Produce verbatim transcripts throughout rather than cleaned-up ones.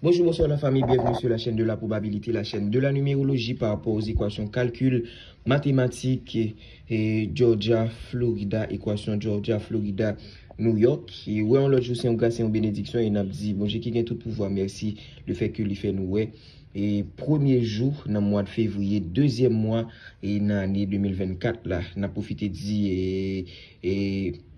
Bonjour, bonsoir la famille, bienvenue sur la chaîne de la probabilité, la chaîne de la numérologie par rapport aux équations calcul mathématiques et Georgia, Florida, équation Georgia, Florida, New York. E wè yon lòt jou se yon gras, se yon benediksyon e n ap di Bondye ki gen tout pouvwa mèsi le fè ke li fè nou wè e premye jou nan mwa de fevriye, dezyèm mwa e nan ane de mil vennkat la. N ap pwofite di e, e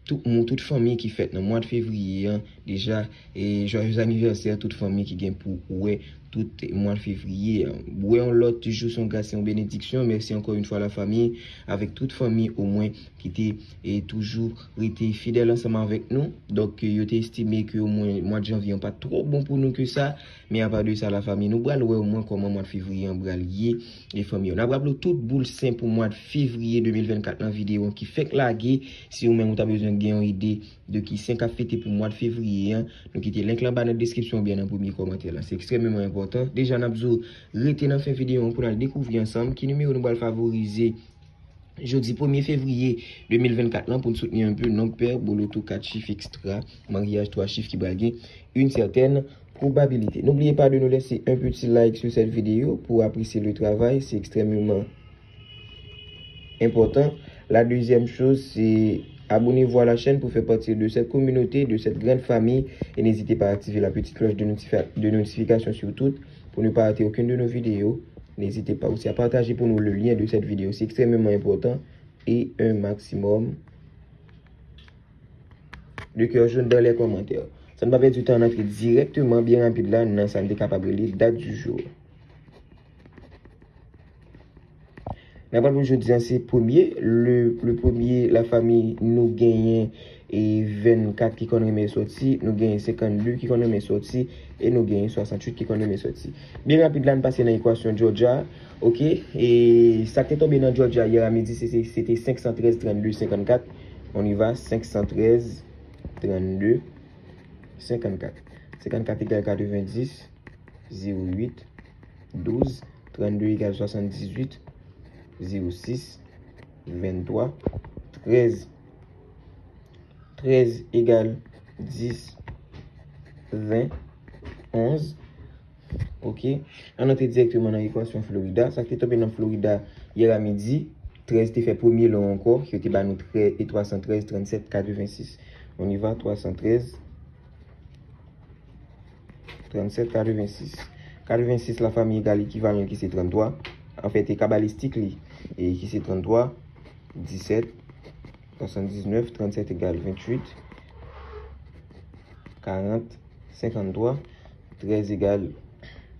tout moun, tout fanmi ki fèt nan mwa de fevriye an, deja, e joyeux anniversaire tout fanmi ki gen pou wè tout mwa de fevriye an. Wè yon lòt jou se yon gras, se yon benediksyon. Mèsi ankò yon fwa la fanmi, avèk tout fanmi omwen ki te e toujou rete fidèl ansanm avèk nou. Donk, yo te estime ke omwen mwa de janvye an pa t twò bon pou nou ke sa. Men apa de sa, la fanmi, nou pral wè omwen kòman mwa de fevriye an pral ye, e fanmi yo. N ap raple w tout boul sen pou mwa de fevriye de mil vennkat lan videyo an ki fèk lage. Si ou menm ou ta bezwen gen yon ide de ki sen k ap fete pou mwa de fevriye an, nou kite link lan anba nan deskripsyon oubyen nan premye kòmantè la. Se ekstrèmeman enpòtan. Deja, n ap di w rete nan fen videyo an pou n al dekouvri ansanm ki nimewo nou pral favorize jodi premye fevriye de mil vennkat lan pou n soutni yon pè, nonb pè, boloto kat chif ekstra, maryaj twa chif ki pral gen une certaine probabilité. N'oubliez pas de nous laisser un petit like sur cette vidéo pour apprécier le travail, c'est extrêmement important. La deuxième chose, c'est abonnez-vous à la chaîne pour faire partie de cette communauté, de cette grande famille. Et n'hésitez pas à activer la petite cloche de, notifi- de notification sur toutes pour ne pas rater aucune de nos vidéos. N'hésitez pas aussi à partager pour nous le lien de cette vidéo. C'est extrêmement important. Et un maximum de cœur jaune dans les commentaires. San n pa pèdi tan, n antre dirèkteman, byen rapid la, nan sa n te kapab rele dat di jou. N ap raple w jodi an se premye, le, le premye, la fanmi, nou genyen e vennkat ki konn renmen sòti, nou genyen senkannde ki konn renmen sòti, e nou genyen swasannwit ki konn renmen sòti. Byen rapid la, n pase nan ekwasyon Georgia, oke? E sa k te tonbe nan Georgia yè a midi, se, se, se te senk san trèz trannde senkannkat. On y va, senk san trèz trannde senkannkat. Senkannkat egal katrevendis, zewo uit, douz, trannde egal swasanndizwit, zewo sis, venntwa, trèz. Trèz egal dis, ven, onz. Oke. Ann antre dirèkteman nan ekwasyon Florida. Sa k te tonbe nan Florida yè a midi, trèz te fè premye lo ankò, ki te ba nou trè- e twasantrèz, trannsèt, katrevensis. On y va, twasantrèz, trannsèt, katrevensis. Katrevensis, la fanmi, egal ekivalen ki se tranntwa. Anfèt, e kabalistik li, e ki se tranntwa, disèt, swasanndiznèf, trannsèt egal venntuit, karant, senkanntwa, trèz egal,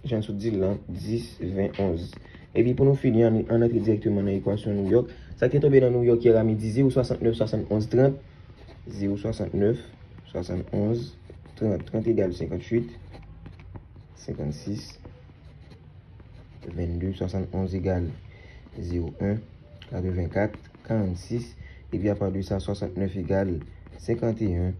jan n sot di l lan, dis, ven, onz. Epi pou nou fini, ann, ann antre dirèkteman nan ekwasyon New York. Sa k te tonbe nan New York yè a midi, zewo swasantnèf, swasannonz, trant, zewo swasantnèf, swasannonz, trant. Trant egal senkantuit, senkannsis, vennde, swasannonz egal zewo en, katrevenkat, karannsis, epi apa de sa, swasantnèf egal senkanteyen,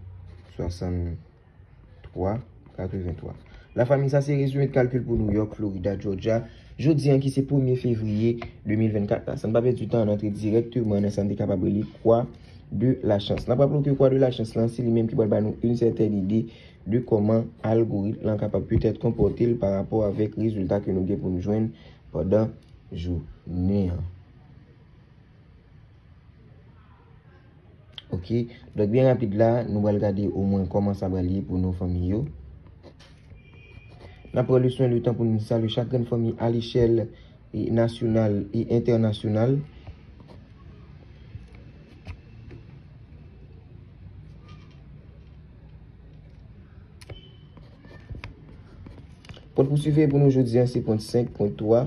swasanntwa, katreventwa. La fanmi, sa se rezime de kalkil pou New York, Florida, Georgia, jodi an ki se premye fevriye de mil vennkat la. San n pa pèdi tan, ann antre dirèkteman nan sa n te kapab rele kwa de la chans. N ap raple w ke kwa de la chans lan, se li menm ki pral ba nou yon sètèn ide de kòman algoritm lan kapab petèt konpòte l pa rapò avèk rezilta ke nou gen pou n jwenn pandan jounen an. Oke. Donk, byen rapid la, nou pral gade omwen kòman sa pral ye pou nou fanmi yo. N ap pran le swen, le tan pou nou salye chak grenn fanmi alechèl e nasyonal e entènasyonal. Pwent pou siveye pou nou jodi an se pwent senk, pwent twa,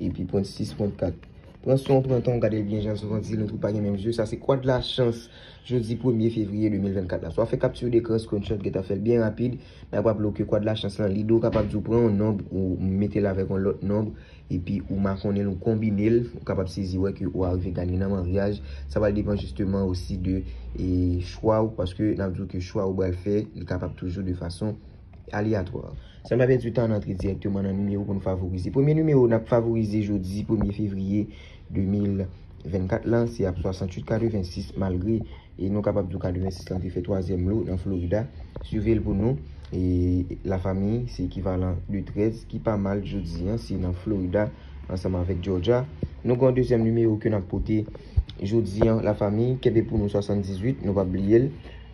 epi pwent sis, pwent kat. Pran son, pran tan, gade l byen jan souvan di, nou tout pa gen menm zye. Sa se kwa de la chans jodi premye fevriye de mil vennkat la. Swa fè kapti dekran, screenshot, gentan fè l byen rapid. N ap raple w ke kwa de la chans lan, lide w kapab di w pran yon nonb ou mete l avèk yon lòt nonb, epi ou makonnen l, ou konbine l, ou kapab sezi wè ke ou arive ganye nan maryaj. Sa pral depann jisteman osi de e, chwa w, paske n ap di w ke chwa ou pral fè, li kapab toujou de fason aleyatwa. San n pa pèdi tan, ann antre dirèkteman nan nimewo pou n favorize. Premye nimewo n ap favorize jodi premye fevriye de mil vennkat lan, se ap swasanntuit katrevensis, malgre, e nou kapab di w katrevensis lan te fè twazyèm lo nan Florida. Swive l pou nou. E lafanmi, se ekivalan de trèz, ki pa mal jodi an, se nan Florida, ansanm avèk Georgia. Nou gen yon dezyèm nimewo ke n ap pote jodi an, lafanmi, kenbe pou nou swasanndizuit, nou pa bliye l,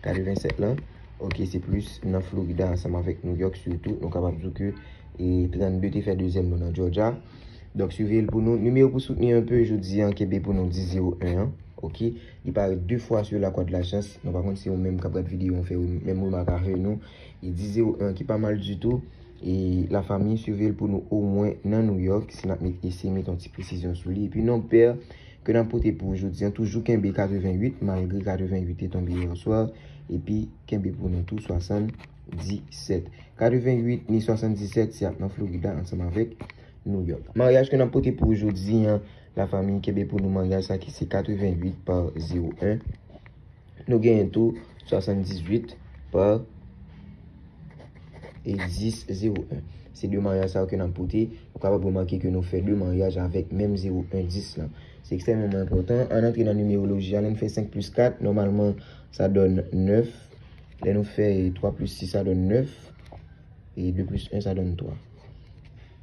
katrevensèt lan. Ok, se plis nan Florida ansanm avèk New York sitou. Nou kapab di ke, e, trannde te fè dezyèm lo nan Georgia. Donk, swive l pou nou. Nimewo pou soutni anpe jodi an, kenbe pou nou dis zewo en an. Ok, li parèt de fwa sou la kwa de la chans. Nou pa konn si ou menm k ap gad videyo an fè menm remak avè nou. E dis zewo en ki pa mal ditou. E lafanmi, swive l pou nou omwen nan New York, si n ap met, eseye met yon ti presizyon sou li. Epi non pè ke n ap pote pou jodi an, toujou kenbe katreventuit, malgre katreventuit te tonbe yè swa, epi kenbe pou nou tou swasanndisèt. Katreventuit ni swasanndisèt, se ap nan Florida ansanm avèk New York. Maryaj ke n ap pote pou jodi an, lafanmi, kenbe pou nou maryaj sa ki se katreventuit pa zewo en. Nou genyen tou swasanndisèt pa e dis zewo en. Se de maryaj sa yo ke n ap pote. Ou kapab remake ke nou fè de maryaj avèk menm zewo en dis lan. Se ekstrèmeman enpòtan. Ann antre nan nimeroloji a. Lè n fè senk plis kat, nòmalman, sa donn nèf. Lè nou fè twa plis sis, sa donn nèf. E de plis en, sa donn twa.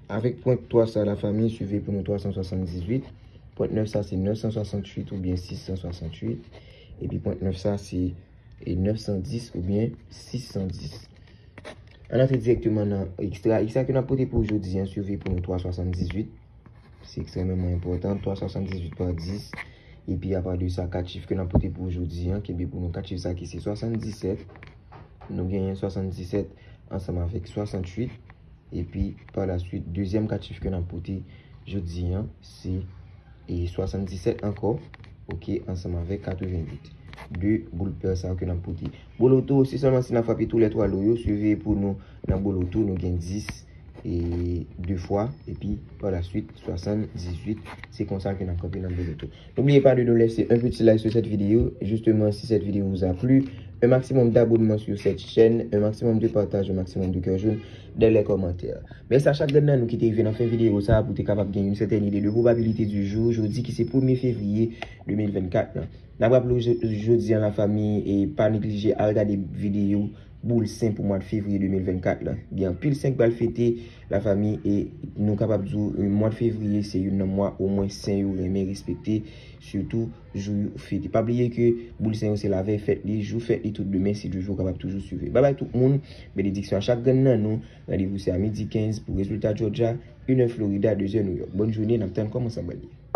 Avèk pwent twa sa, lafanmi, swive pou nou twa san swasanndisèt. Pwent nèf sa, se nèf san swasantuit oubyen sis san swasantuit. Epi pwent nèf sa, se, e, nèf san dis oubyen sis san dis. Ann antre dirèkteman nan ekstra. Ekstra ke n ap pote pou jodi an, swive pou nou twa swasanndisèt. Se ekstrèmeman enpòtan. Twa swasanndisèt pa dis. Epi apa de sa, kat chif ke n ap pote pou jodi an, kenbe pou nou kat chif sa ki se swasanndisèt. Nou genyen swasanndisèt ansanm avèk swasantuit. Epi pa la swit, dezyèm kat chif ke n ap pote jodi an, se, e, swasanndisèt ankò, ok, ansanm avèk katreventuit. De boul pè sa yo ke n ap pote. Boloto, se sèlman si n ap frape tou lè twa lo yo, swive pou nou nan boloto, nou gen dis, e, de fwa, epi pa la swit, swasanndisèt, se konsa ke n ap kanpe nan boloto. N'oubliez pas de nous laisser un petit like sur cette vidéo. Justement, si cette vidéo vous a plu, un maximum d'abonnements sur cette chaîne, un maximum de partages, un maximum de cœur jaune dans les commentaires. Mèsi a chak grenn nan nou ki te rive nan fen videyo sa a pou te kapab gen yon sètèn ide de probabilité du jour, jodi ki se premye fevriye de mil vennkat lan. N ap raple w jo-, jodi an lafanmi, e pa neglije al gade videyo boul sen pou mwa fevriye de mil vennkat lan. Gen anpil sen k pral fete, lafanmi, e nou kapab di w, e, mwa fevriye se youn nan mwa omwen sen yo renmen respekte, sitou jou yo fete. Pa bliye ke boul sen yo se lavèy fèt li, jou fèt li tout demen, si Jojo kapab toujou swive. Babay tout moun, benediksyon a chak grenn nan nou. Randevou se a midi kenz pou rezilta Georgia, inè Florida, dezè New York. Bòn jounen, n ap tann kòman sa pral ye.